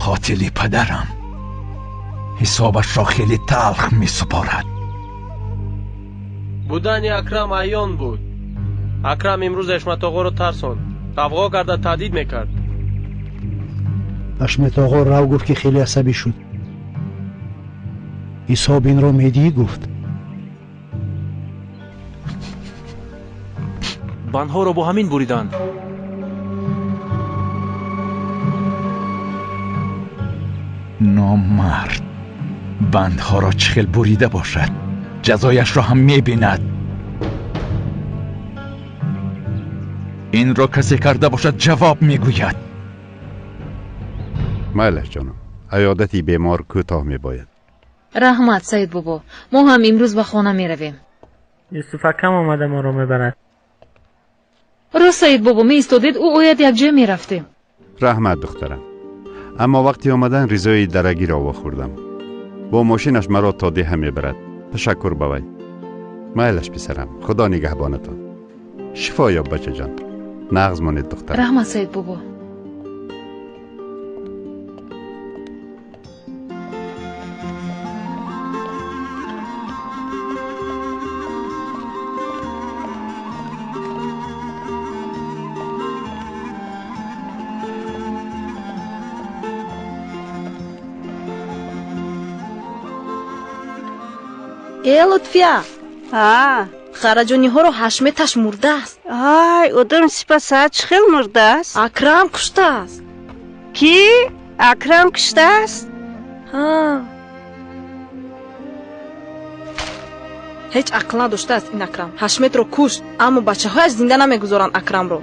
Қотили падарам ҳисобашро хеле талх месупорад. Будани Акрам аён буд. Акрам имрӯз Ҳашматоғоро тарсонд, ғавғо карда таҳдид мекард. Ҳашматоғо рав гуфт, ки хеле асабӣ шуд. Ҳисоб инро медиҳӣ, гуфт. Бандҳоро бо ҳамин буриданд. Номард бандҳоро чӣ хел бурида бошад, ҷазояшро ҳам мебинад. Инро касе карда бошад, ҷавоб мегӯяд. Майлаш ҷонам, аёдати бемор кӯтоҳ мебояд. Раҳмат, Саид бобо, мо ҳам имрӯз ба хона меравем. Юсуф акам омада моро мебарад. Рост, Саид бобо, меистодед, ӯ ояд, якҷоя мерафтем. Раҳмат, духтарам, аммо вақти омадан Ризои дарагиро вохӯрдам. Бо мошинаш маро то деҳа мебарад. Ташаккур ба вай. Майлаш, писарам, худо нигаҳбонатон. Шифо ёб, бачаҷон. Нағз монед, духтарам. Раҳмат, Саид бобо. Э, Лутфия! Ҳа. Хараҷониҳоро Ҳашметаш мурдааст. Ай, одам сипасаат чӣ хел мурдааст? Акрам куштааст. Кӣ? Акрам куштааст? Ҳа. Ҳеҷ ақл надоштааст ин Акрам. Ҳашметро кушт, аммо бачаҳояш зинда намегузоранд Акрамро.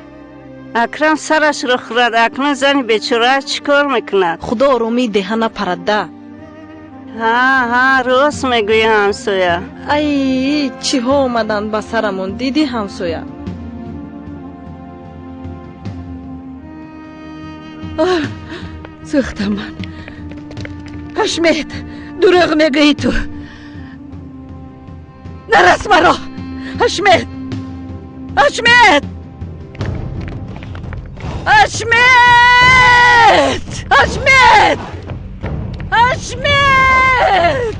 Акрам сарашро хӯрад, акнун зани бечорааш чӣ кор мекунад? Худо оромии деҳа напарадда. Ҳа, ҳа, рост мегӯӣ, ҳамсоя. Ай, чиҳо омаданд ба сарамон, дидӣ, ҳамсоя? Сӯхтам ман. Ҳашмет, дурӯғ мегӯӣ ту. Нарас маро. Ҳашмет! Ҳашмет! Ҳашмет! Ҳашмет! Ҳашмет!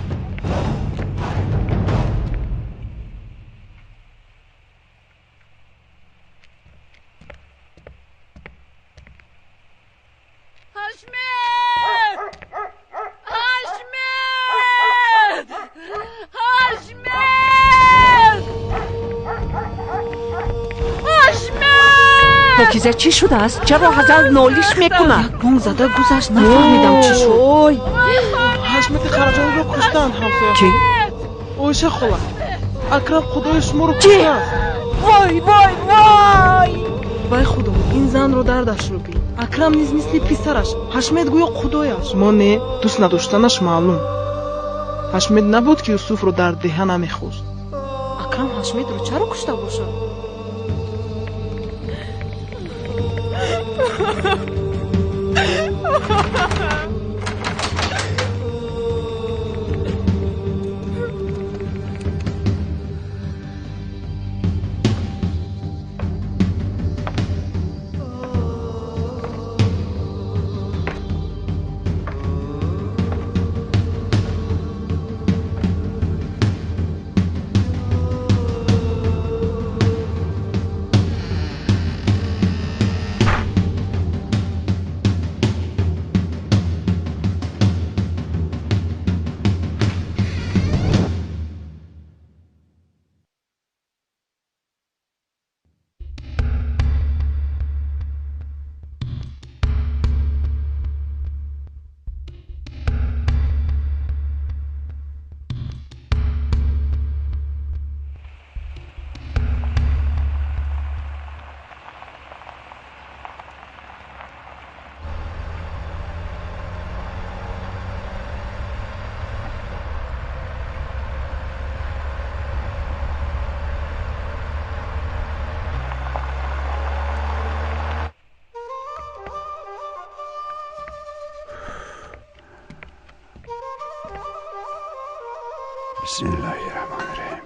Ҳашмет! Ҳашмет! Ҳашмет! Ҳашмет! Покиза, чӣ шудааст? Чаро Ҳазал нолиш мекунад? Як бонг зада гузашт, нафаҳмидам чӣ шуд. Ой! Ҳашмати Хараҷониро куштанд, ҳамсоя. Кӣ? Оиша хола. Акрам худои шуморо Чӣ? куштааст. Вой, вой, вой! Вай худо, ин занро дардашро бин. Акрам низ мисли писараш, Ҳашмет гӯё худояш. Мо не, дӯст надоштанаш маълум. Ҳашмет набуд, ки Юсуфро дар деҳа намехост. Акрам Ҳашметро чаро кушта бошад? Бисмиллоҳи раҳмони раҳим.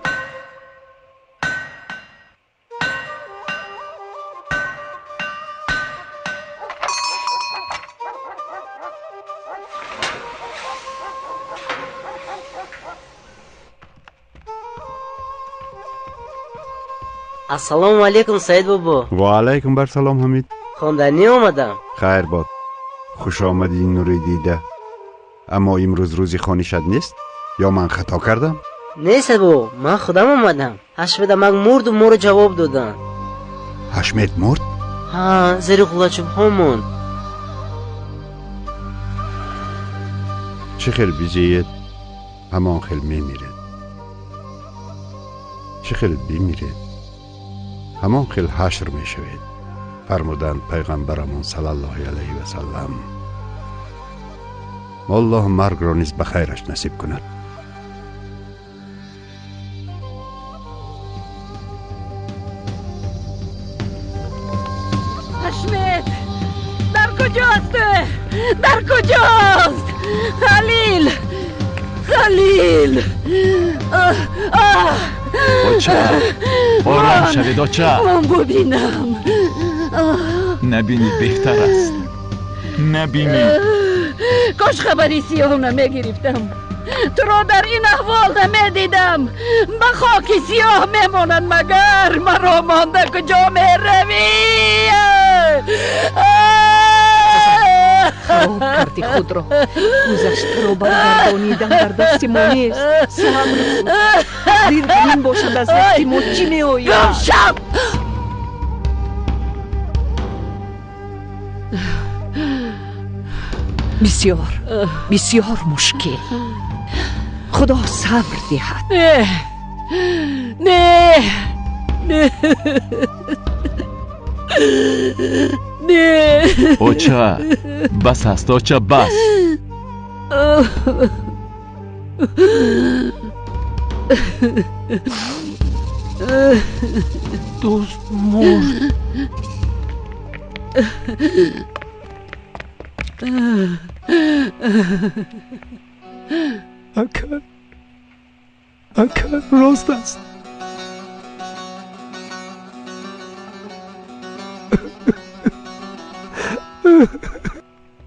Ассалому алайкум, Саид бобо. Ва алайкум бар салом, Ҳамид. Хонданӣ омадам. Хайр бод. Хуш омадӣ, нури дида. Аммо имрӯз рӯзи хонишат нест? Ё ман хато кардам? Не, Саид бобо, ман худам омадам. Ҳашмед амак мурду моро ҷавоб доданд. Ҳашмед мурд? Ҳа, зери ғулачӯбҳо монд. Чӣ хел бизиед, ҳамон хел мемиред. Чӣ хел бимиред, ҳамон хел ҳашр мешавед. Фармуданд пайғамбарамон саллаллоҳу алайҳи васаллам. Аллоҳ маргро низ ба хайраш насиб кунад. Ҳашмед, дар куҷост? Дар куҷост? Халил! Халил! Оча, ором шавед, оча. Ман бубинам. Набинӣ беҳтар аст. Набинӣ. Кош хабари сиёҳ намегирифтам. Туро дар ин аҳвол намедидам. Ба хоки сиёҳ мемонанд, магар маро монда куҷо меравӣ? Хароб кардӣ худро. Гузаштаро баргардонидан дар дасти мо нест. Сабр кун. Зир ин бошад, аз дасти мо чӣ меояд? Гумшав! Бисёр, бисёр мушкил. Худо сабр диҳад. Не, не, не, не. Оча, бас аст, оча, бас. Дӯст мурд. Ака, ака, рост аст.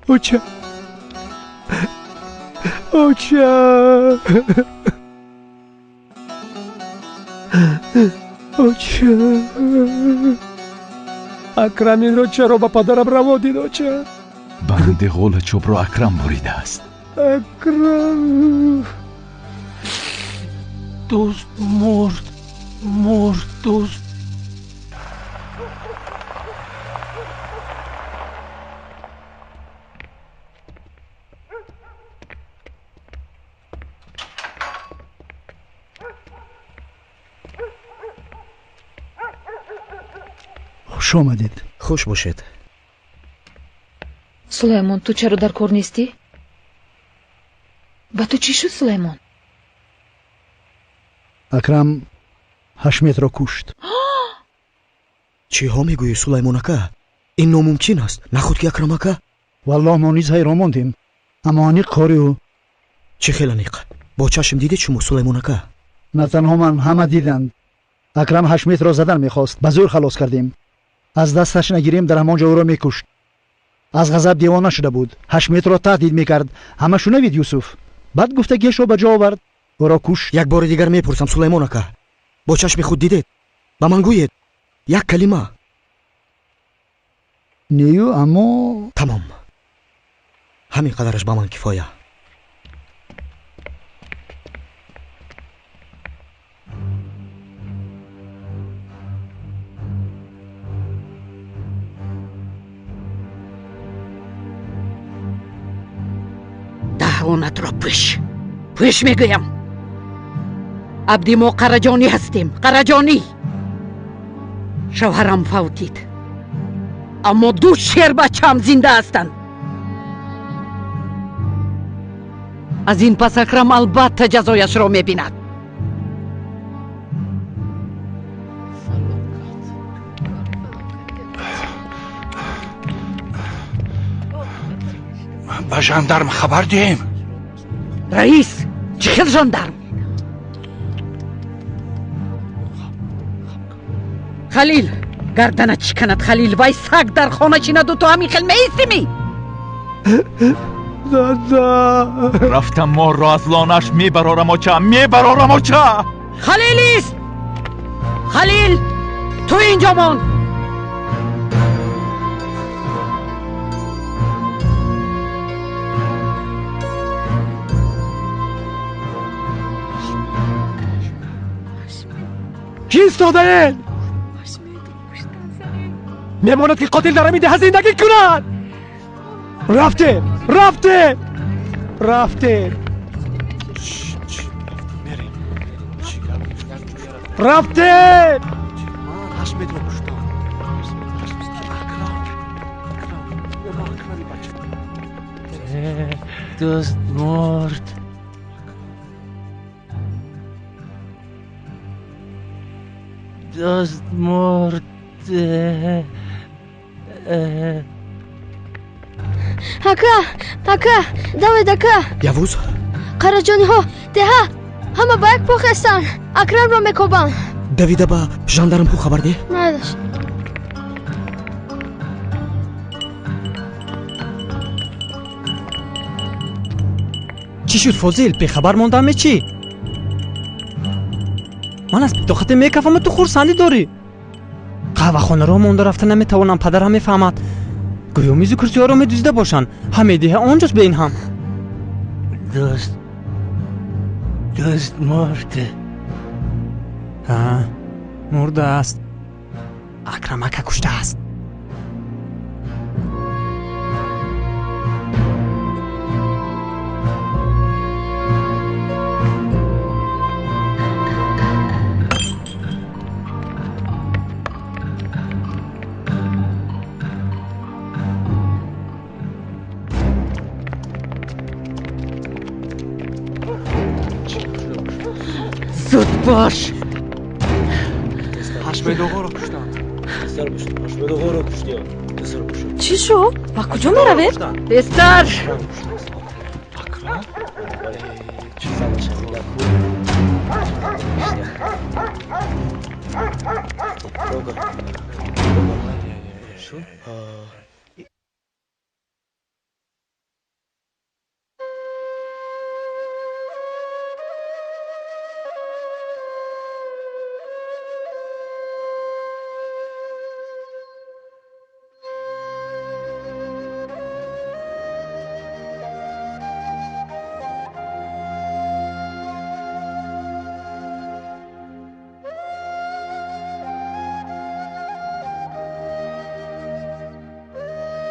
Оча, оча, оча. Акрам инро чаро ба падарам раво дид, оча? Банди ғулачӯбро Акрам буридааст. Акрам. Дӯст мурд, мурд дӯст. Хуш омадед. Хуш бошед. Сулаймон, ту чаро дар кор нестӣ? Ба ту чӣ шуд, Сулаймон? Акрам Ҳашметро кушт. Чиҳо мегӯӣ, Сулаймон ака? Ин номумкин аст. Наход ки Акрам ака? Валлоҳ, мо низ ҳайрон мондем. Аммо аниқ кори ӯ. Чӣ хел аниқ? Бо чашм дидед шумо, Сулаймон ака? На танҳо ман, ҳама диданд. Акрам Ҳашметро задан мехост. Ба зӯр халос кардем. Аз дасташ нагирем, дар ҳамон ҷо ӯро мекушт. Аз ғазаб девона шуда буд. Ҳашметро таҳдид мекард. Ҳама шунавид, Юсуф. Баъд гуфтагиашро ба ҷо овард. Ӯро кушт. Як бори дигар мепурсам, Сулаймон ака. Бо чашми худ дидед? Ба ман гӯед. Як калима. Нею, аммо тамом. Ҳамин қадараш ба ман кифоя. Даҳонатро пӯш. Пӯш мегӯям. Абди мо Қараҷонӣ ҳастем, Қараҷонӣ. Шавҳарам фавтид, аммо ду шербачаам зинда ҳастанд. Аз ин пас Акрам албатта ҷазояшро мебинад. Ба жандарм хабар диҳем? Раис, чӣ хел жандарм? Халил, гарданат шиканад, Халил. Вай саг дар хона чинаду ту ҳамин хел меистимӣ? Дада, рафтам морро аз лонаш мебарорам, оча, мебарорам, оча. Халил ист! Халил! Ту инҷо мон. Кӣ истодаед? Мемонад ки қотил дар ҳамин деҳа зиндагӣ кунад. Рафтем, рафтем, рафтем, рафтем. Дӯст мурд. Дӯст мурд. Ака, ака, давед, ака. Явуз? Қараҷониҳо, деҳа, ҳама ба як по хестанд. Акрамро мекобанд. Давида ба жандармҳо хабар деҳ. Майлаш. Чӣ шуд, Фозил? Бехабар мондам чӣ? Ман аз бетоқатӣ мекафаму ту хурсандӣ дорӣ. Қаҳвахонаро монда рафта наметавонам, падарам мефаҳмад. Гӯё мизу курсиҳоро медуздида бошанд. Ҳамаи деҳа он ҷост бе ин ҳам. Дӯст, дӯст мурд. Ҳа, мурдааст. Акрам ака куштааст. Зуд бош. Ҳашмедоғоро куштанд. Чӣ шуд? Ба куҷо меравед? Тезтар.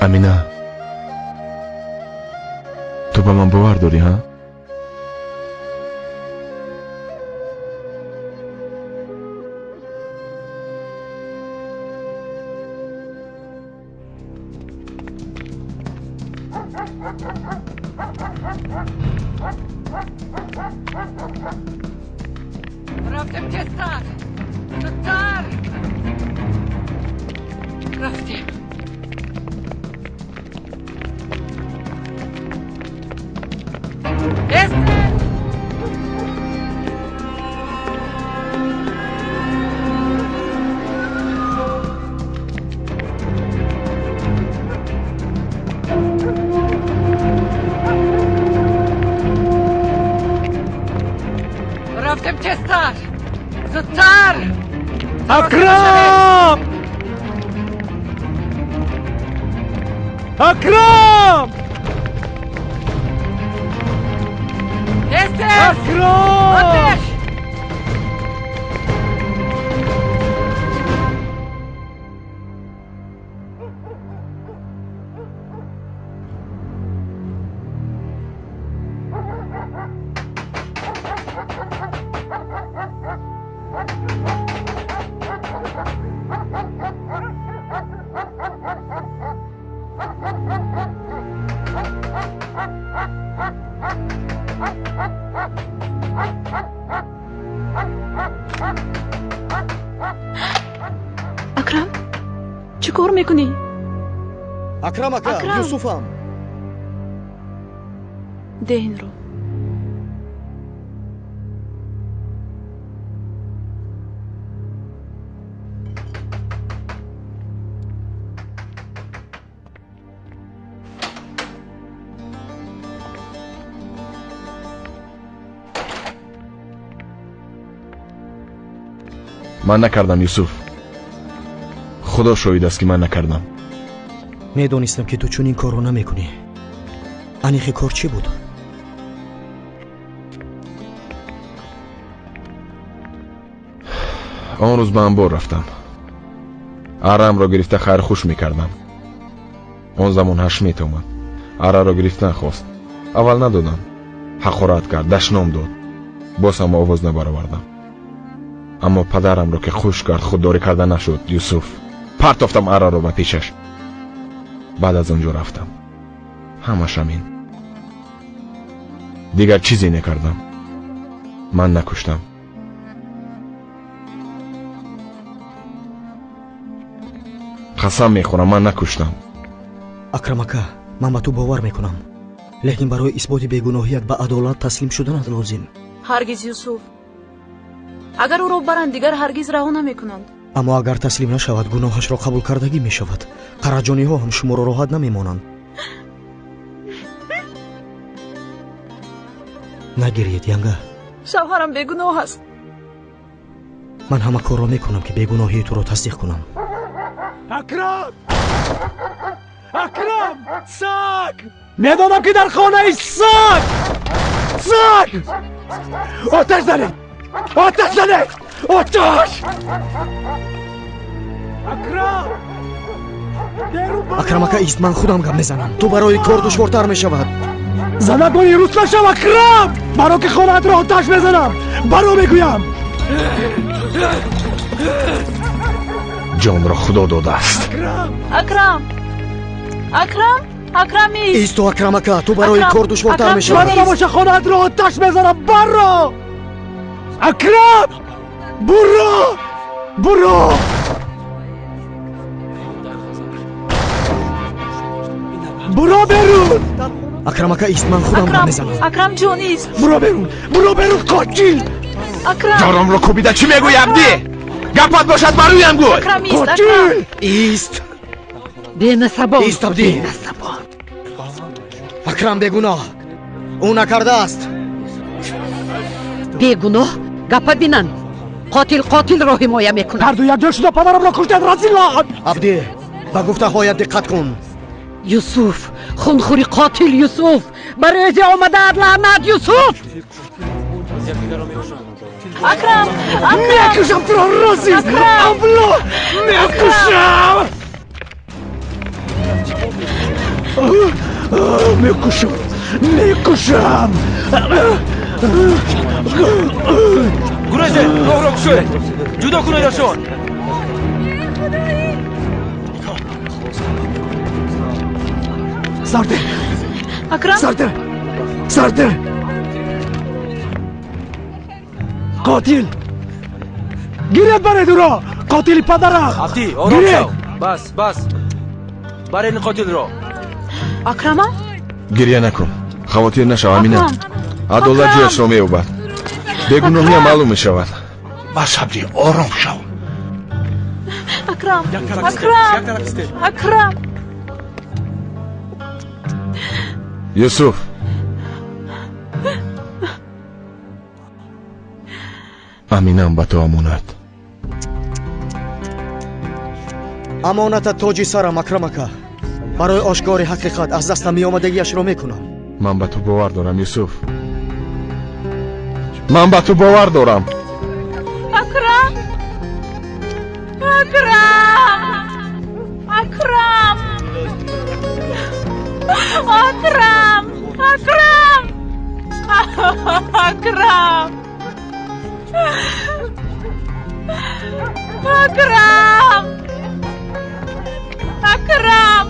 Амина, ту ба ман бовар дорӣ, ҳа? Рафтем тезтар. Зудтар. Рафтем. Тезтар. Рафтем тезтар. Зудтар. Акрам! Акрам! Тезтар. Акрам! Отеш! Акрам, чӣ кор мекунӣ? Акрам ака, Акрам! Юсуфам. Деҳ инро. Ман накардам, Юсуф. Худо шоҳид аст, ки ман накардам. Медонистам, ки ту чунин корро намекунӣ. Аниқи кор чӣ буд? Он рӯз ба анбор рафтам. Арраамро гирифта хайрхуш мекардам. Он замон Ҳашмет омад. Арраро гирифтан хост. Аввал надодам. Ҳақорат кард, дашном дод. Боз ҳам овоз набаровардам. Аммо падарамро ки хуш кард, худдорӣ карда нашуд. Юсуф, партофтам арраро ба пешаш. Баъд аз он ҷо рафтам. Ҳамаш ҳамин. Дигар чизе накардам. Ман накуштам. Қасам мехӯрам, ман накуштам. Акрам ака, ман ба ту бовар мекунам, лекин барои исботи бегуноҳият ба адолат таслим шуданат лозим. Ҳаргиз, Юсуф. Агар ӯро баранд, дигар ҳаргиз раҳо намекунанд. Аммо агар таслим нашавад, гуноҳашро қабул кардагӣ мешавад. Қараҷониҳо ҳам шуморо роҳат намемонанд. Нагиред, янга. Шавҳарам бегуноҳ аст. Ман ҳама корро мекунам, ки бегуноҳии туро тасдиқ кунам. Акрам! Акрам! Саг! Медонам, ки дар хонаи саг! Саг! Оташ занед! Оташ занед! Оташ! Акрам! Акрам ака, ист, ман худам гап мезанам. Ту барои кор душвортар мешавад. Занагони рус нашав, Акрам! Баро, ки хонаатро оташ мезанам! Баро, мегӯям! Ҷонро Худо додааст. Акрам! Акрам! Акрам, ист! Ист ту, Акрам ака, ту барои кор душвортар мешавад. Баро набоша, хонаатро оташ мезанам! Баро! Акрам! Буро! Буро! Буро берун! Акрам ака, ист, ман худам гап мезанам. Акрам ҷон, ист! Буро берун! Буро берун, қотил! Акрам! Ҷоромро кӯбида чӣ мегӯӣ, Абдӣ? Гапат бошад, ба рӯям гӯй! Акрам, ист! Қотил! Ист! Бенасабон! Ист, Абдӣ! Акрам бегуноҳ. Ӯ накардааст. Бегуноҳ? Гапа бинанд. Қотил қотилро ҳимоя мекунад. Ҳарду якҷо шуда падарамро куштанд, разилон! Абдӣ, ба гуфтаҳоят диққат кун. Юсуф, хунхӯри қотил Юсуф, ба рӯзи омадаат лаънат, Юсуф! Акрам! Мекушам туро, разил! Абло! Мекушам! Мекушам! Мекушам! Гурезед, роҳро кушоед! Ҷудо кунедашон! Сарде! Акрам! Сарде! Сарде! Қотил! Гиред, баред ӯро! Қотили падарам! Абдӣ, ором шав! Бас, бас! Баред ин қотилро! Акрама? Гирья накун. Хавотир нашав, Амина. Адолат ҷояшро меёбад. Бегуноҳиам маълум мешавад. Бас, Абдӣ, ором шав. Акрам! Акрам! Акрам! Юсуф, Аминам ба ту амонат. Амоната тоҷи сарам, Акрам ака. Барои ошкори ҳақиқат аз дастам меомадагиашро мекунам. Ман ба ту бовар дорам, Юсуф. Ман ба ту бовар дорам. Акрам! Акрам! Акрам! Акрам! Акрам! Акрам! Акрам! Акрам!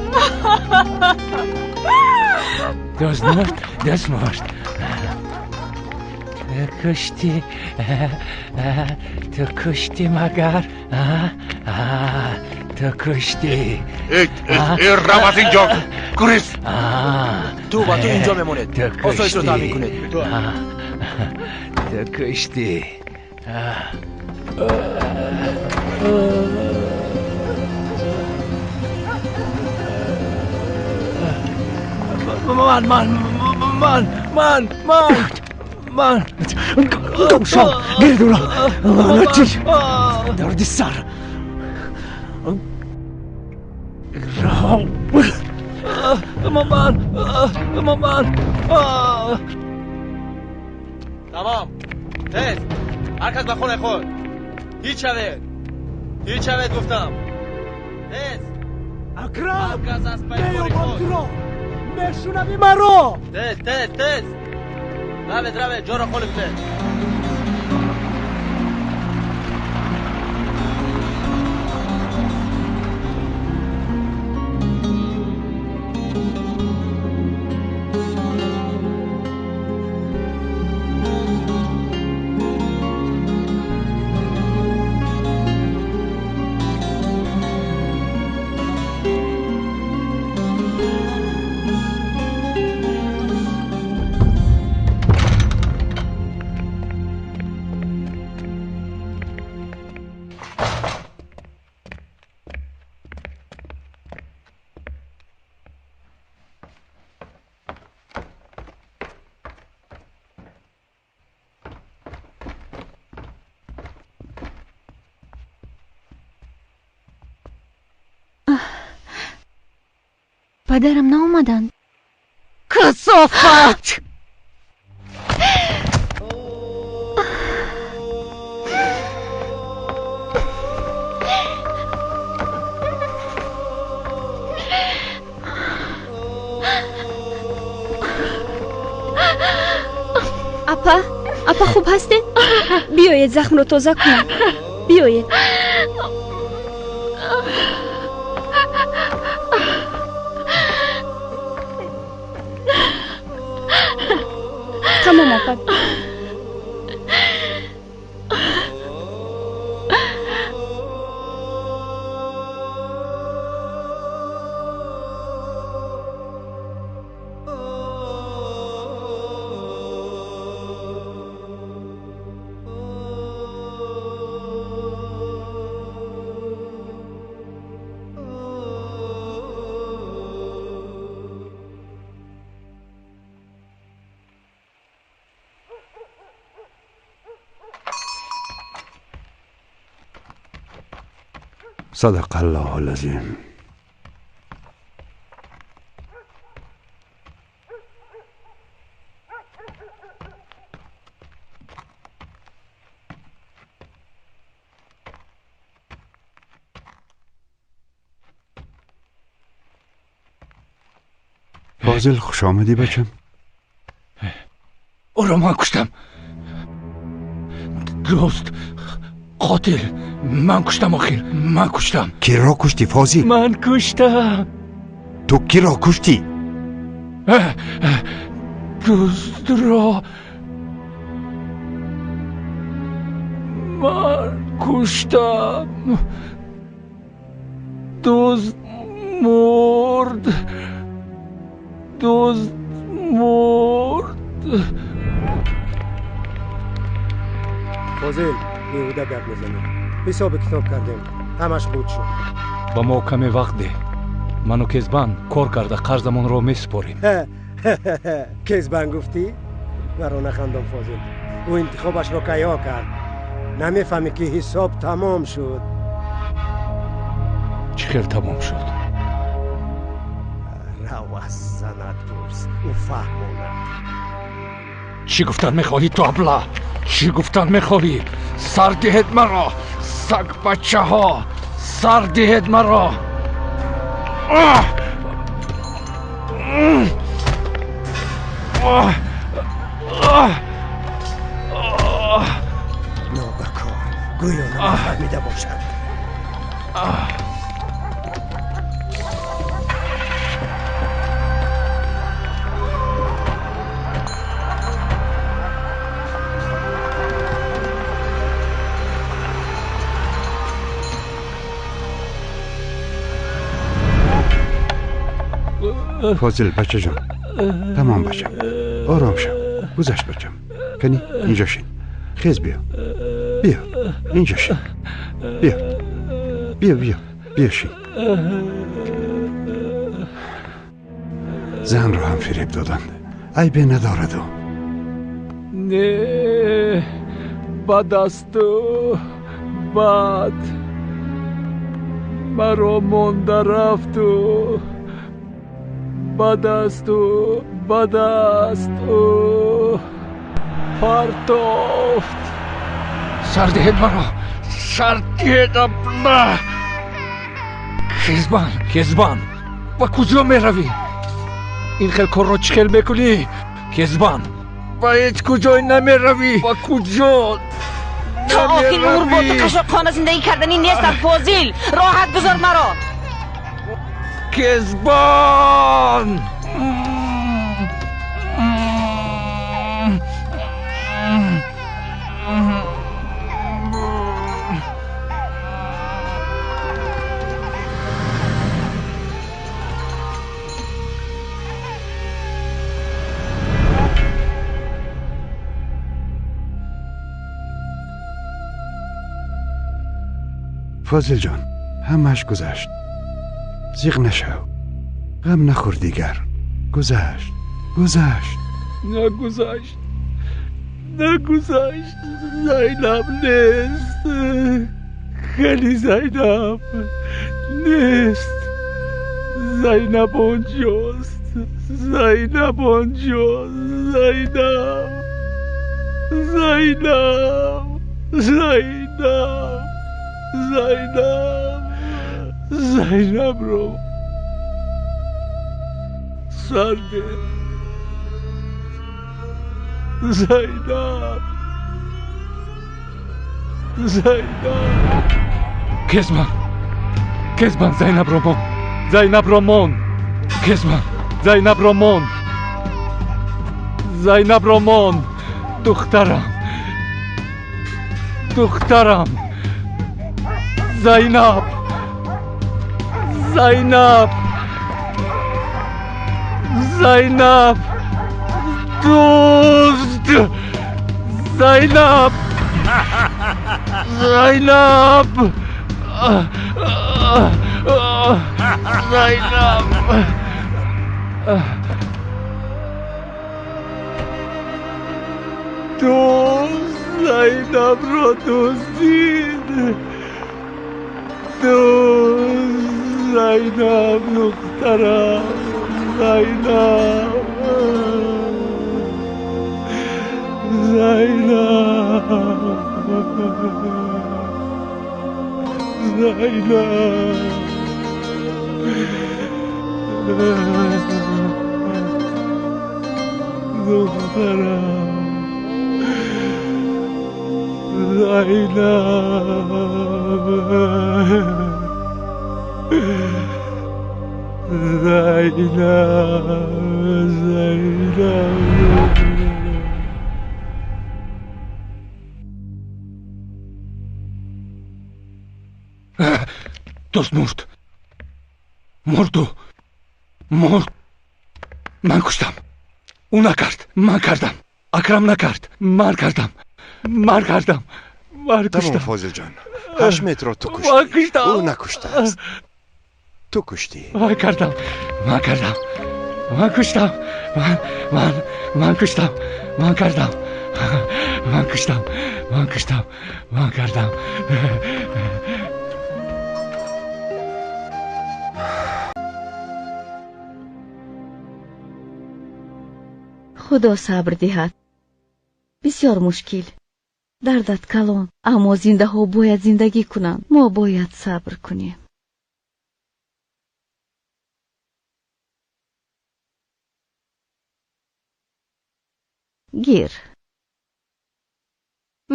Дӯст мурд, дӯст мурд. Кушти, ту кушти магар? Ту кушти. Рав аз инҷо, гурез! Ту ва ту инҷо мемонед. Осоишро таъмин кунед. Ту кушти. Ман, ман, ман, ман, ман, ман. Гумшав, гиред ӯро! Лаънатӣ! Дарди сар! Рав. Маман, маман. Тамом. Тез. Ҳар кас ба хонаи худ. Ҳеҷ шавед. Ҳеҷ шавед гуфтам. Тез. Акрам! Ҳар кас аз пайи кори Меёбам худ. туро! Мешунавӣ маро? Тез, тез, тез. Равед, равед, ҷоро холӣ кунед. Падарам наомаданд. Касофат! Апа, апа, хуб ҳастед? Биёед, захмро тоза кунам. Биёед. Тамом, апа. صدق الله العظیم. فاضل، خوش آمدی بچم. ӯро ман куштам. Дӯст, қотил, ман куштам, охир ман куштам. Киро куштӣ, Фозил? Ман куштам. Ту киро куштӣ? Дӯстро ман куштам. Дӯст мурд, дӯст мурд. Фозил, беҳуда гап мезанӣ. Ҳисоби китоб кардем, ҳамаш буд шуд. Ба мо каме вақт деҳ. Ману Кезбан кор карда қарзамонро месупорем. Кезбан гуфтӣ? Маро нахандон, Фозил. Ӯ интихобашро кайҳо кард. Намефаҳмӣ, ки ҳисоб тамом шуд? Чӣ хел тамом шуд? Рав, аз занат пурс, ӯ фаҳмонад. Чӣ гуфтан мехоҳӣ, ту абла? Чӣ гуфтан мехоҳӣ? Сар диҳед маро, сагбачаҳо, сар диҳед маро! Нобакор, гӯё намефаҳмида бошад. Фозил, бачаҷон, тамом, бачам, ором шав. Гузашт, бачам. Кани, инҷо шин. Хез, биё, биё, инҷо шин. Биё, биё, биё, биё, шин. Занро ҳам фиреб доданд. Айбе надораду. Не, бад асту, бад. Маро монда рафту ба дасту ба дасту партофт. Сар диҳед маро, сар диҳед абла. Кезбан, Кезбан, ба куҷо меравӣ? Ин хел корро чӣ хел мекунӣ? Кезбан, ба ҳеҷ куҷой намеравӣ. Ба куҷо? То охир умр бо ту қашшоқхона зиндагӣ карданӣ нестам, Фозил. Роҳат гузор маро. Кезбан! Фозил ҷон, ҳамааш гузашт. Зиқ нашав, ғам нахӯр дигар. Гузашт, гузашт. Нагузашт, нагузашт. Зайнаб нест. Хеле Зайнаб нест. Зайнаб онҷост. Зайнаб онҷост. Зайнаб, Зайнаб, Зайнаб, Зайнаб, Зайнабро сар деҳ. Зайнаб, Зайнаб. Кезбан, Кезбан, Зайнабро мон. Зайнабро мон. Кезбан, Зайнабро мон. Зайнабро мон. Духтарам, духтарам. Зайнаб, Зайнаб, Зайнаб, дузд, Зайнаб, Зайнаб, Зайнаб. Дузд, Зайнабро дуздид. Дузд, Зайнаб, духтарам, Зайнаб, Зайнаб, Зайнаб. Духтарам, Зайнаб, Зайнаб, Зайнаб. Дӯст мурд, мурду мурд. Ман куштам. Ӯ накард, ман кардам. Акрам накард, ман кардам. Ман кардам. Ман Тамом, куштам. Фозилҷон, Ҳашметро ту Ман куштӣ. куштам. Ӯ накуштааст, ту куштӣ. Ман кардам, ман кардам, ман куштам, ман, ман, ман куштам, ман кардам, ман куштам, ман куштам, ман кардам. Худо сабр диҳад. Бисёр мушкил. Дардат калон, аммо зиндаҳо бояд зиндагӣ кунанд. Мо бояд сабр кунем. Гир.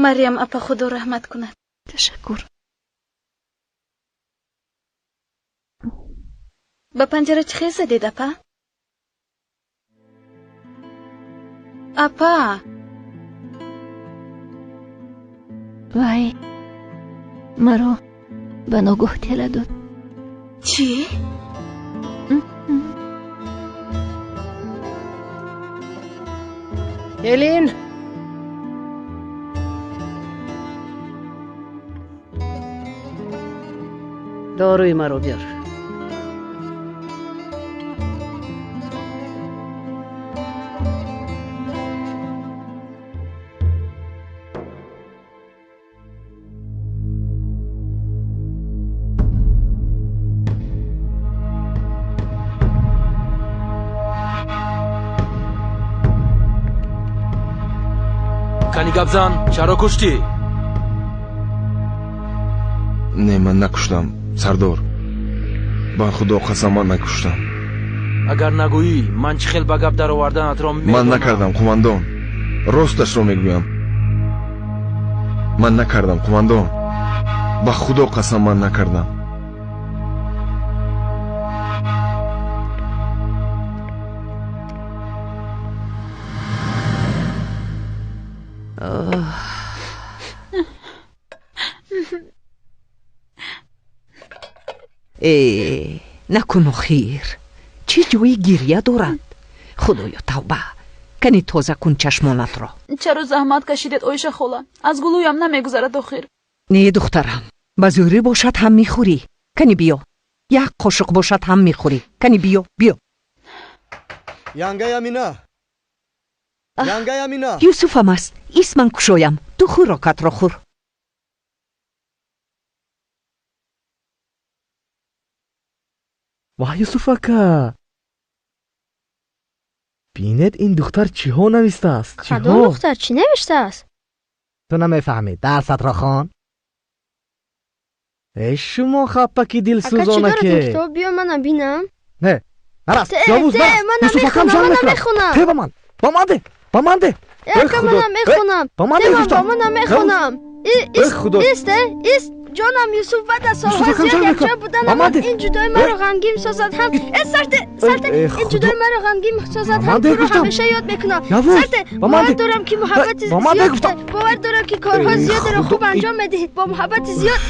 Марьям апа, худо раҳмат кунад. Ташаккур. Ба панҷара чӣ хел задед, апа? Апа! Вай маро ба ногоҳ тела дод. Чӣ? Элин! Доруи маро биёр. Кани гап зан, чаро куштӣ? Не, ман накуштам, сардор. Ба Худо қасам, ман накуштам. Агар нагӯӣ, ман чӣ хел ба гап дароварданатро медонам. Ман накардам, қумандон. Росташро мегӯям. Ман накардам, қумандон. Ба Худо қасам, ман накардам. Э, накун охир. Чӣ ҷои гирья дорад? Худоё, тавба. Кани тоза кун чашмонатро. Чаро заҳмат кашидед, Оиша хола? Аз гулӯям намегузарад охир. Не, духтарам, ба зӯрӣ бошад ҳам мехӯрӣ. Кани биё. Як қошуқ бошад ҳам мехӯрӣ. Кани биё, биё. Янгай Амина. Янгай Амина. Юсуфам аст. Ис ман кушоям. Ту хӯрокатро хӯр. Ваҳ, Юсуф ака, бинед, ин духтар чиҳо навистааст. Кадом духтар чӣ навиштааст? Ту намефаҳмӣ, дарсатро хон. Э, шумо хаппаки дилсӯзонаке. Ака, чӣ дорад ин китоб? Биё манам бинам. Не, нарас, Явуз, нарас. Юсуф акам ҷанг мекунад. Те ба ман, ба ман де, ба ман де. Ака, манам мехонам. Ба ман де, ба манам мехонам. Ист, ист. Ҷонам Юсуф, баъд аз солҳои зиёд якҷоя буданам ин ҷудои маро ғамгин созад ҳам. Э, сарте, сарте, ин ҷудои маро ғамгин созад ҳам, туро ҳамеша ёд мекунам. Сарте, бовар дорам, ки муҳаббати зиёд, бовар дорам, ки корҳои зиёдеро хуб анҷом медиҳӣ бо муҳаббати зиёд.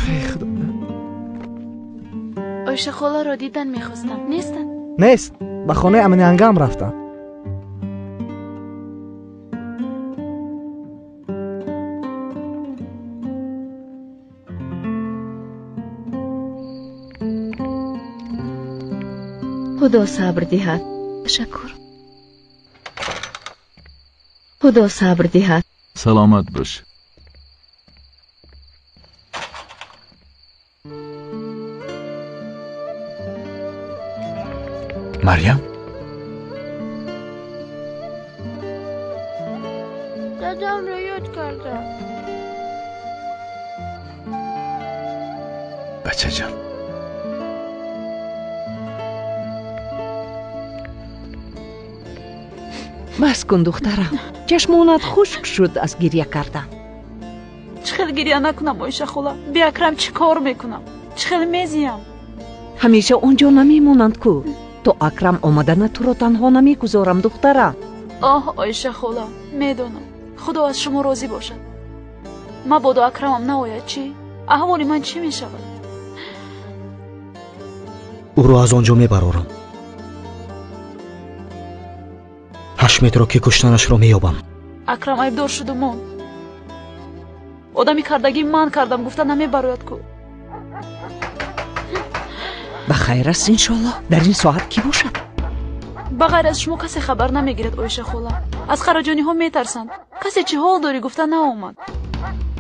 Оиша холаро дидан мехостам. Нестанд? Нест, ба хонаи Аминаангам рафтам. Худо сабр диҳад. Ташаккур. Худо сабр диҳад. Саломат бош. Марьям? Дадамро ёд кардам. Бачаҷон. Бас кун, духтарам. Чашмонат хушк шуд аз гирья кардан. Чӣ хел гирья накунам, Оиша хола? Би Акрам чӣ кор мекунам? Чӣ хел мезиям? Ҳамеша он ҷо намемонанд ку. То Акрам омадана туро танҳо намегузорам, духтарам. Оҳ, Оиша хола, медонам. Худо аз шумо розӣ бошад. Мабодо Акрамам наояд, чӣ? Аҳволи ман чӣ мешавад? Ӯро аз он ҷо мебарорам. Ҳашметро ки куштанашро меёбам. Акрам айбдор шуду монд. Одами кардагӣ ман кардам гуфта намебарояд ку. Ба хайр аст, иншоллоҳ. Дар ин соат кӣ бошад? Ба ғайр аз шумо касе хабар намегирад, Оиша хола. Аз хараҷониҳо метарсанд. Касе чӣ ҳол дорӣ гуфта наомад.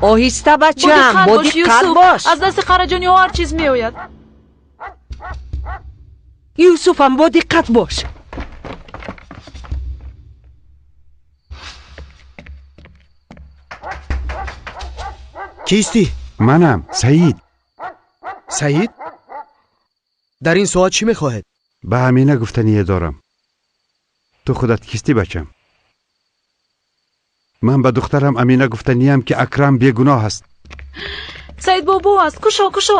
Оҳиста, бачам, бодиққат бош. Аз дасти хараҷониҳо ҳар чиз меояд. Юсуфам, бодиққат бош. Кистӣ? Манам, Саид. Саид? Дар ин соат чӣ мехоҳед? Ба Амина гуфтание дорам. Ту худат кистӣ, бачам? Ман ба духтарам Амина гуфтаниям, ки Акрам бегуноҳ аст. Саид бобо аст. Кушо, кушо.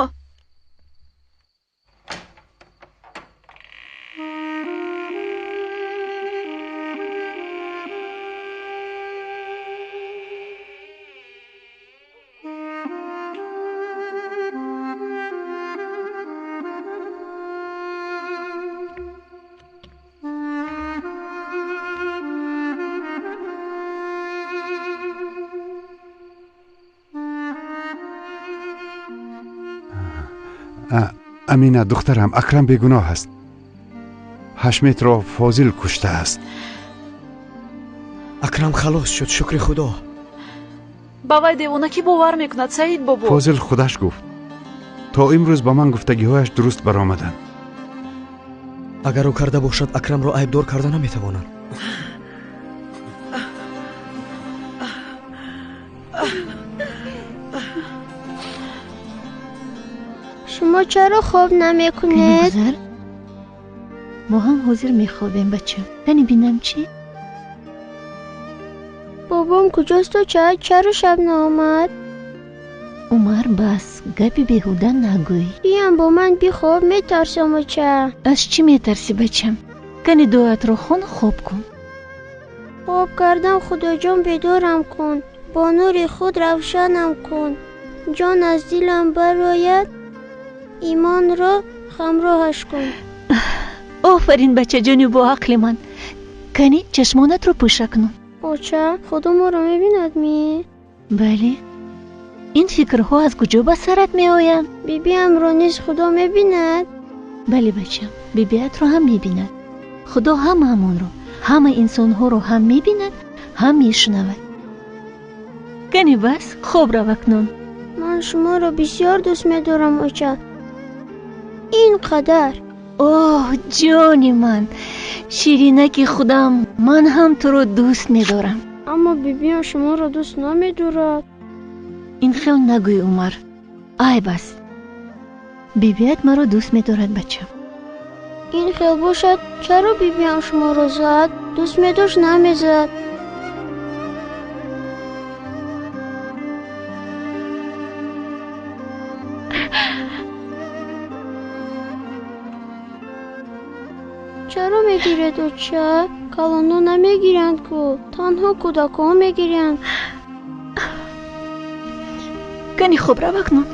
Амина, духтарам, Акрам бегуноҳ аст. Ҳашметро Фозил куштааст. Акрам халос шуд, шукри Худо. Ба вай девона кӣ бовар мекунад, Саид бобо? Фозил худаш гуфт. То имрӯз ба ман гуфтагиҳояш дуруст баромаданд. Агар ӯ карда бошад, Акрамро айбдор карда наметавонанд. Шумо чаро хоб намекунед? Гузар, мо ҳам ҳозир мехобем, бачам. Кани бинам чӣ? Бобом куҷост, оча? Чаро шаб наомад? Умар, бас, гапи беҳуда нагӯй. Биям бо ман бихоб, метарсам, оча. Аз чӣ метарсӣ, бачам? Кани дуоатро хон, хоб кун. Хоб кардам, Худоҷон, бедорам кун, бо нури худ равшанам кун. Ҷон аз дилам барояд, имонро ҳамроҳаш кун. Офарин, бачаҷони боақли ман. Кани чашмонатро пӯша кунун. Оча, Худо моро мебинад ми? Бале. Ин фикрҳо аз куҷо ба сарат меоянд? Бибиамро низ Худо мебинад? Бале, бачам, бибиатро ҳам мебинад. Худо ҳамаамонро, ҳама инсонҳоро ҳам мебинад, ҳам мешунавад. Кани бас, хоб рав акнун. Ман шуморо бисёр дӯст медорам, оча. Ин қадар. Оҳ, ҷони ман, ширинаки худам, ман ҳам туро дӯст медорам. Аммо бибиам шуморо дӯст намедорад. Ин хел нагӯй, Умар, айб аст. Бибият маро дӯст медорад, бачам. Ин хел бошад, чаро бибиам шуморо зад? Дӯст медошт, намезад. Чаро мегиред, оча? Калонҳо намегиранд ку, танҳо кӯдакҳо мегиранд. Кани хоб рав акнун.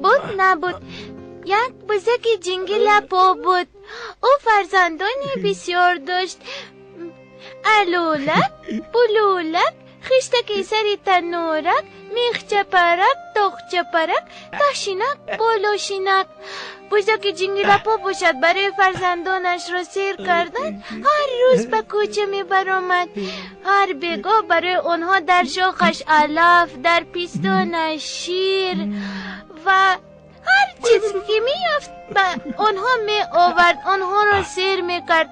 Буд набуд, як бузаки ҷингилапо буд. Ӯ фарзандони бисёр дошт: алулак, булулак, хиштаки сари танӯрак, мехчапарак, тоқчапарак, таҳшинак, болошинак. Бузаки ҷингилапо бошад, барои фарзандонашро сер кардан ҳар рӯз ба кӯча мебаромад. Ҳар бегоҳ барои онҳо дар шохаш алаф, дар пистонаш шир ва ҳар чиз ки меёфт ба онҳо меовард, онҳоро сер мекард.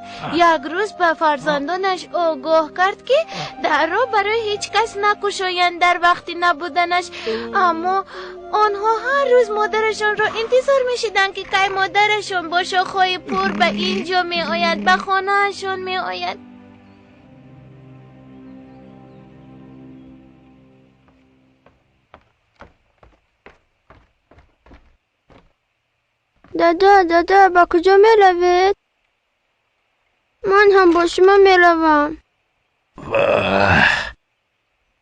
Як рӯз ба фарзандонаш огоҳ кард, ки дарро барои ҳеҷ кас накушоянд дар вақти набуданаш. Аммо онҳо ҳар рӯз модарашонро интизор мешиданд, ки кай модарашон бо шохҳои пур ба ин ҷо меояд, ба хонаашон меояд. Дада, дада, ба куҷо меравед? Ман ҳам бо шумо меравам.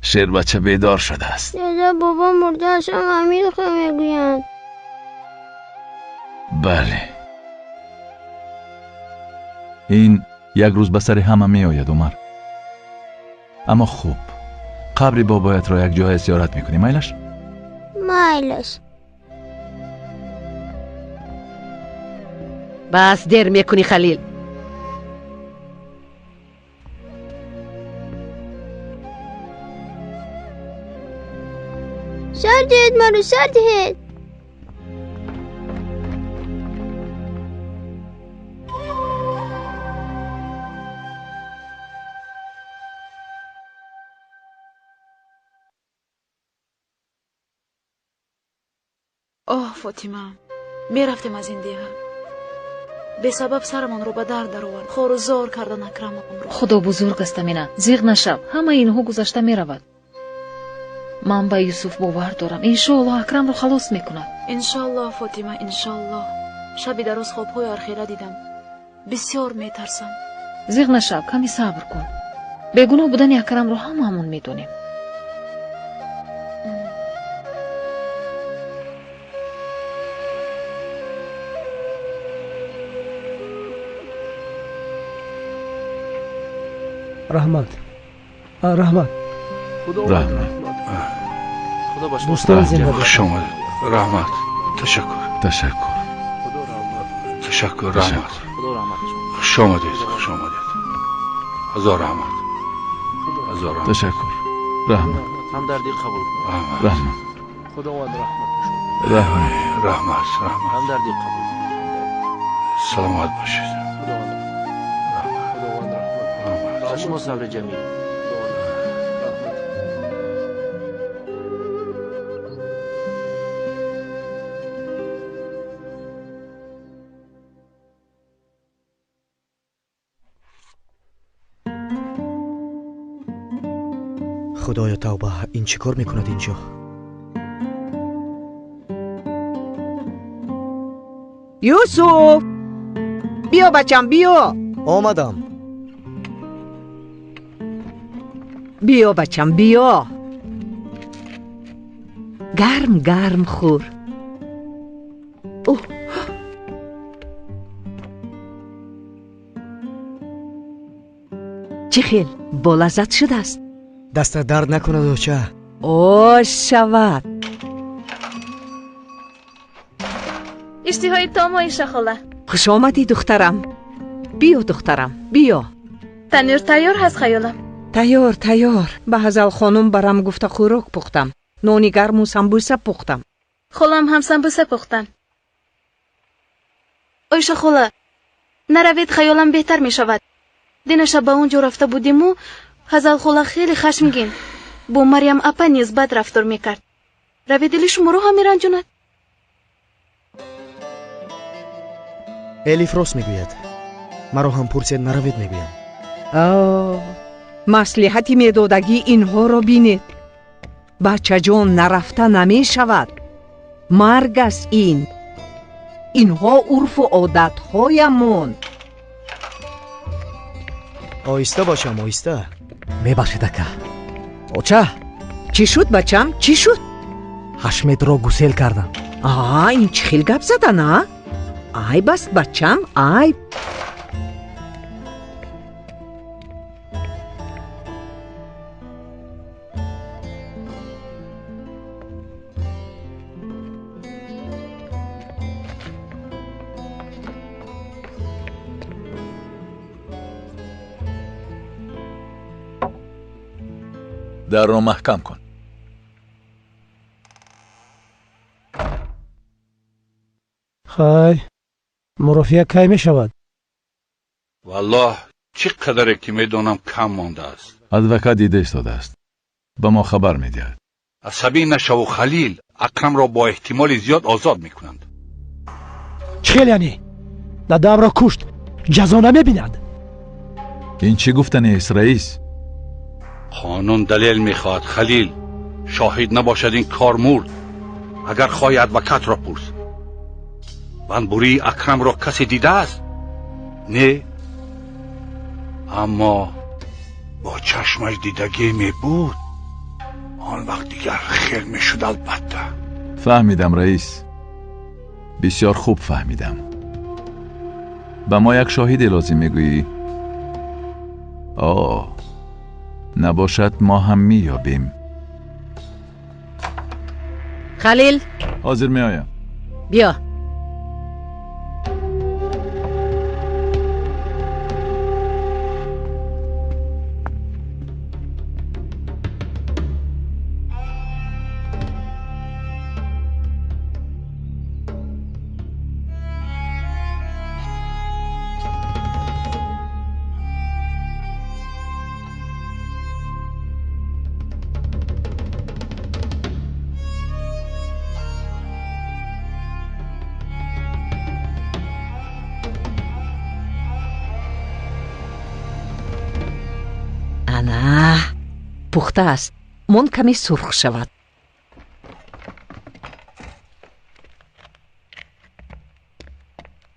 Шербача бедор шудааст. Дада, бобо мурдааст, он ҳамин мегӯянд. Бале. Ин як рӯз ба сари ҳама меояд, Умар. Аммо хуб, қабри бобоятро як ҷоя зиёрат мекунӣ, майлаш? Майлаш. Бас дер мекунӣ, Халил. Сар диҳед маро, сар диҳед. Оҳ, Фотима, мерафтем аз ин деҳа. Бесабаб сарамонро ба дард даровард. Хору зор кардан Акрамонро. Худо бузург аст, Амина. Зиғ нашав. Ҳамаи инҳо гузашта меравад. Ман ба Юсуф бовар дорам. Иншоаллоҳ Акрамро халос мекунад. Иншоаллоҳ, Фотима, иншоаллоҳ. Шаби дароз хобҳои архела дидам. Бисёр метарсам. Зиғ нашав, ками сабр кун. Бегуноҳ будани Акрамро ҳамаамон медонем. Раҳмат, раҳмат. Раҳмат. Дӯстон зинда. Хуш омадед. Раҳмат. Ташаккур. Ташаккур. Ташаккур, раҳмат. Хуш омадед, хуш омадед. Ҳазор раҳмат. Ҳазор раҳмат. Ташаккур. Раҳмат. Ҳамдардӣ қабул кун. Раҳмат. Худованд раҳматаш. Раҳмат. Раҳмат, раҳмат. Ҳамдардӣ қабул кун. Саломат бошед. Шумо сабри ҷамил. Худоё тавба, ин чӣ кор мекунад инҷо? Юсуф, биё бачам, биё. Омадам. Биё бачам, биё. Гарм гарм хӯр. Чӣ хел болаззат шудааст? Дастат дард накунад, оча. Ош шавад. Иштиҳои том, Оиша хола. Хуш омадӣ, духтарам. Биё, духтарам, биё. Танӯр тайёр ҳаст, хаёлам. Тайёр, тайёр. Ба Ҳазал хонум барам гуфта хӯрок пухтам. Нони гарму самбуса пухтам. Холам ҳам самбуса пухтан. Оиша хола, наравед, хаёлам беҳтар мешавад. Дина шаб ба он ҷо рафта будиму Ҳазал хола хеле хашмгин. Бо Марьям апа низ бад рафтор мекард. Равед, дили шуморо ҳам меранҷонад. Элиф рост мегӯяд. Маро ҳам пурсед, наравед мегӯям. Маслиҳати медодагӣ инҳоро бинед. Бачаҷон, нарафта намешавад. Марг аст ин. Инҳо урфу одатҳоямон. Оҳиста бошам, оҳиста. Мебахшед, ака. Оча. Чӣ шуд, бачам, чӣ шуд? Ҳашметро гусел кардам. Аа, ин чӣ хел гап задан, а? Айб аст, бачам, айб. Дарро маҳкам кун. Хай, мурофиа кай мешавад? Валлоҳ, чӣ қадаре ки медонам кам мондааст. Адвокат дида истодааст. Ба мо хабар медиҳад. Асабӣ нашаву, Халил. Акрамро бо эҳтимоли зиёд озод мекунанд. Чӣ хел яъне? Дадаамро кушт, ҷазо намебинад? Ин чӣ гуфтаниест, раис? Қонун далел мехоҳад, Халил. Шоҳид набошад, ин кор мурд. Агар хоҳӣ, адвокатро пурс. Банбурии Акрамро касе дидааст? Не, аммо бо чашмаш дидагӣ мебуд, он вақт дигар хел мешуд албатта. Фаҳмидам, раис, бисёр хуб фаҳмидам. Ба мо як шоҳиде лозим мегӯӣ? О, набошад мо ҳам меёбем. Халил, ҳозир меоям. Биё. Ана, пухта аст. Мон каме сурх шавад.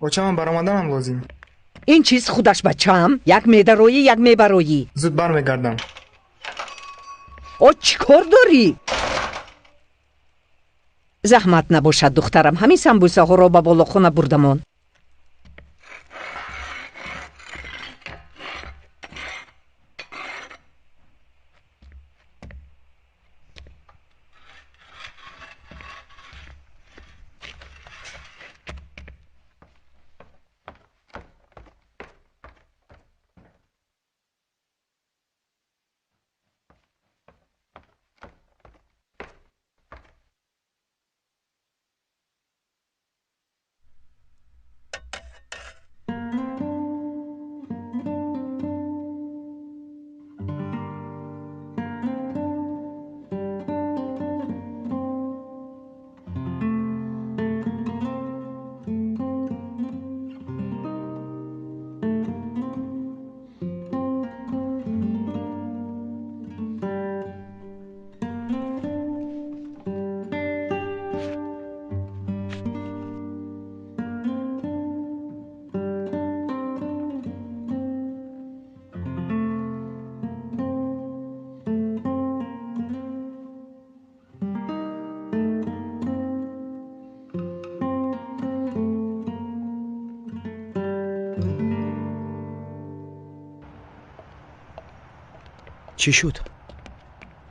Оча, ман баромаданам лозим. Ин чиз худаш, бачаам. Як медароӣ, як мебароӣ. Зуд бармегардам. О, чӣ кор дорӣ? Заҳмат набошад, духтарам, ҳамин самбусаҳоро ба болохона бурдамон. Чӣ шуд?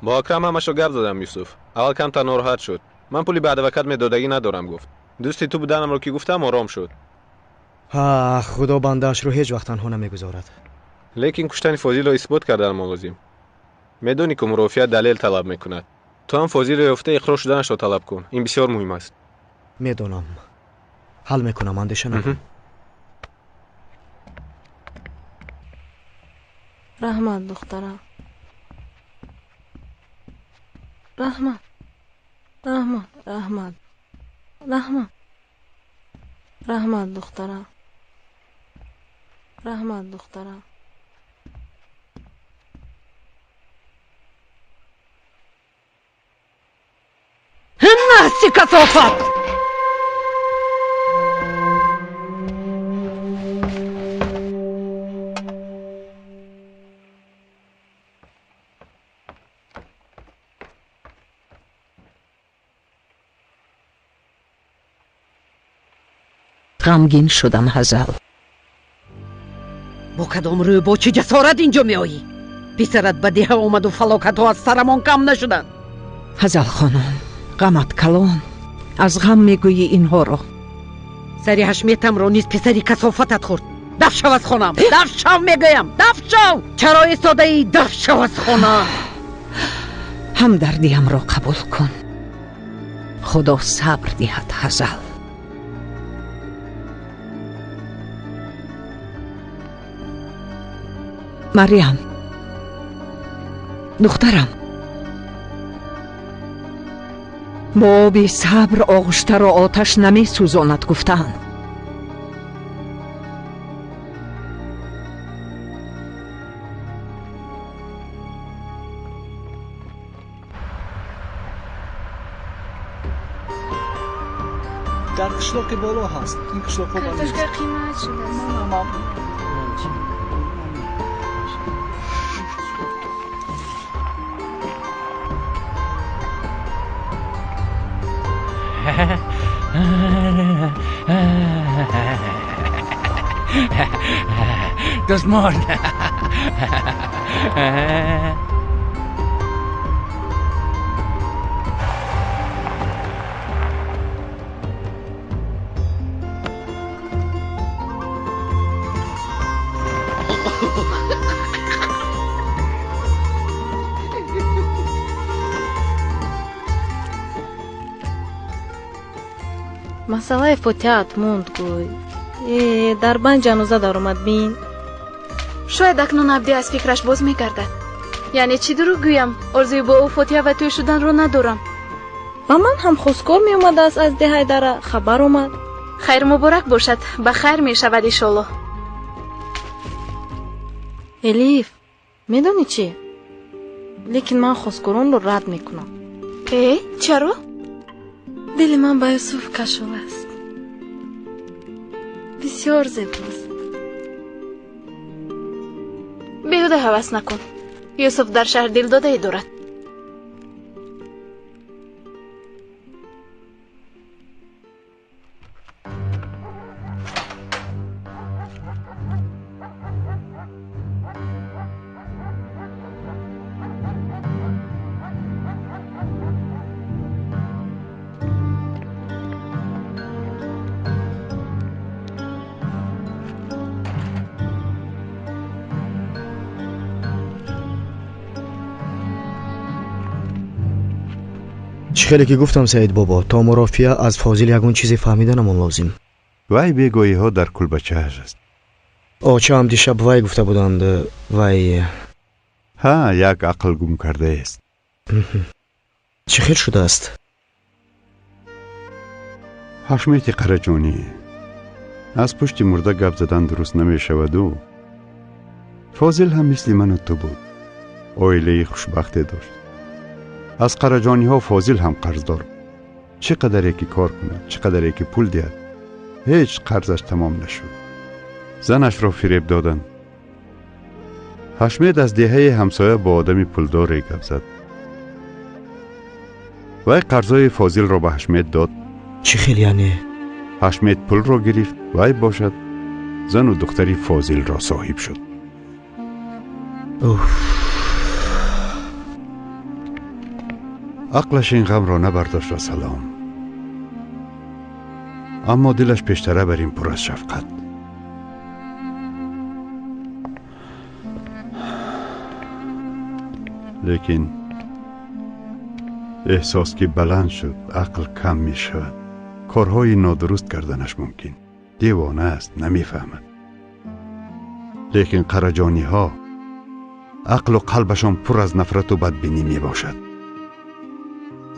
Бо Акрам ҳамашо гап задам, Юсуф. Аввал камтар нороҳат шуд. Ман пули ба адвокат медодагӣ надорам, гуфт. Дӯсти ту буданамро ки гуфтам, ором шуд. Ҳа, худо бандаашро ҳеҷ вақт танҳо намегузорад. Лекин куштани Фозилро исбот карданмо лозим. Медонӣ, ку мурофиа далел талаб мекунад. Ту ҳам Фозилро ёфта иқрор шуданашро талаб кун. Ин бисёр муҳим аст. Медонам. Ҳал мекунам, андеша накун. Раҳмат, духтарам. Раҳмат, раҳмат, раҳмат, раҳмат, раҳмат, духтарам. Раҳмат, духтарам. Насти касофат! Ғамгин шудам, Ҳазал. Бо кадом рӯ, бо чӣ ҷасорат инҷо меоӣ? Писарат ба деҳа омаду фалокатҳо аз сарамон кам нашуданд. Ҳазал хонум, ғамат калон. Аз ғам мегӯӣ инҳоро. Сари ҳашметамро низ писари касофатат хӯрд. Даф шав аз хонам! Даф шав, мегӯям! Даф шав! Чаро истодаӣ? Даф шав аз хона! Ҳамдардиамро қабул кун. Худо сабр диҳад, Ҳазал. Марьям, духтарам, бо оби сабр оғуштаро оташ намесӯзонад, гуфтаанд. Дар қишлоқи боло ҳаст. Ин қишлоқҳо ба нест. Картошка қимат шудааст. Дӯст мурд. Масъалаи фотиҳаат монд, гӯй. Э, дар банд ҷаноза даромад, бин. Шояд акнун Абдӣ аз фикраш боз мегардад. Яъне чӣ дурӯғ гӯям, орзуи бо ӯ фотиҳа ва тӯй шуданро надорам. Ба ман ҳам хосгор меомадааст аз деҳаи дара, хабар омад. Хайр муборак бошад, ба хайр мешавад иншоллоҳ. Элиф, медонӣ чӣ? Лекин ман хосгоронро рад мекунам. Э, чаро? Дили ман ба Юсуф кашол аст. Бисёр зебост. Беҳуда ҳавас накун. Юсуф дар шаҳр дилдодае дорад. Чӣ хеле ки гуфтам, Саид бобо, то мурофиа аз Фозил ягон чизе фаҳмиданамон лозим. Вай бегоҳиҳо дар кулбачааш аст. Очаам дишаб вай гуфта буданд, вай. Ҳа, як ақл гум кардаест. Чӣ хел шудааст? Ҳашмети Қараҷонӣ, аз пушти мурда гап задан дуруст намешаваду. Фозил ҳам мисли ману ту буд, оилаи хушбахте дошт. Аз Қараҷониҳо Фозил ҳам қарздор. Чӣ қадаре ки кор кунад, чӣ қадаре ки пул диҳад, ҳеҷ қарзаш тамом нашуд. Занашро фиреб доданд. Ҳашмед аз деҳаи ҳамсоя бо одами пулдоре гап зад. Вай қарзои Фозилро ба Ҳашмед дод. Чӣ хел яъне? Ҳашмед пулро гирифт, вай бошад зану духтари Фозилро соҳиб шуд. Уф! Ақлаш ин ғамро набардошт ва салом, аммо дилаш пештара бар ин пур аз шафқат. Лекин эҳсос ки баланд шуд, ақл кам мешавад. Корҳои нодуруст карданаш мумкин. Девона аст, намефаҳмад. Лекин Қараҷониҳо ақлу қалбашон пур аз нафрату бадбинӣ мебошад.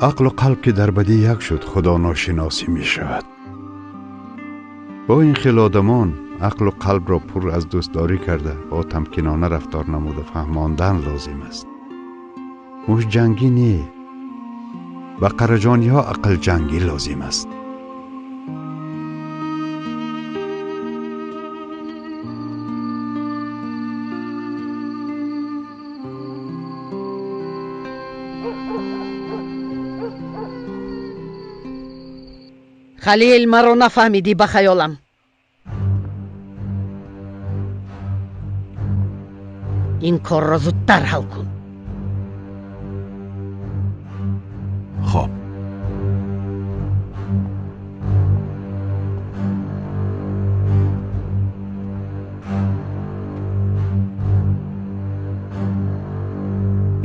Ақлу қалб ки дар бадӣ як шуд, худоношиносӣ мешавад. Бо ин хел одамон ақлу қалбро пур аз дӯстдорӣ карда, бо тамкинона рафтор намуда фаҳмондан лозим аст. Мушҷангӣ не, ба Қараҷониҳо ақлҷангӣ лозим аст. Халил, маро нафаҳмидӣ ба хаёлам. Ин корро зудтар ҳал кун. Хоб.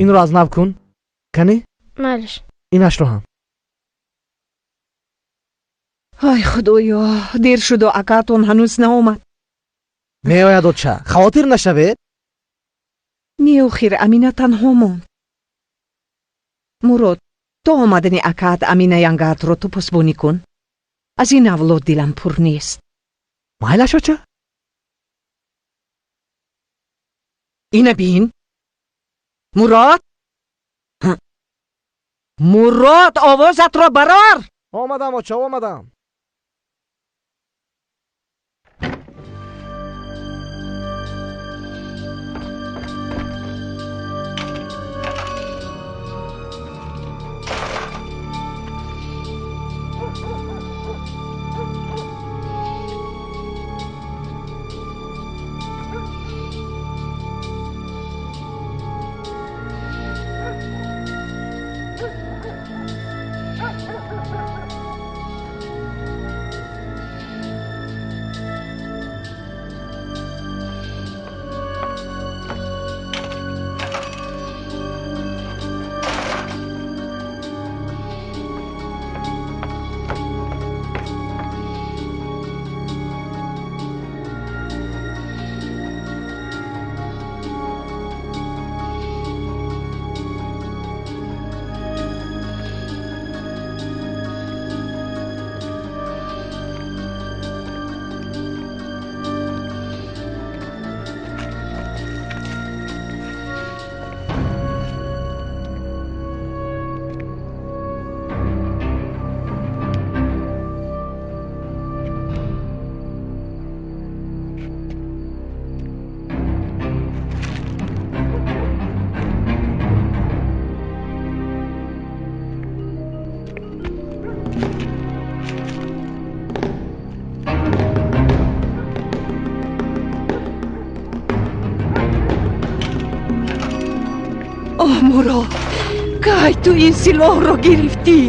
Инро аз нав кун. Кани? Майлиш. Инашро ҳам. Ай худоё, дер шуду акаатон ҳанӯз наомад. Меояд, оча, хавотир нашавед. Не, охир Амина танҳо монд. Мурод, то омадани акаат Амина янгаатро ту посбонӣ кун. Аз ин авлод дилам пур нест. Майлаш, оча? Ина бин. Мурод? Мурод, овозатро барор! Омадам, оча, омадам. Мурод, кай ту ин силоҳро гирифтӣ?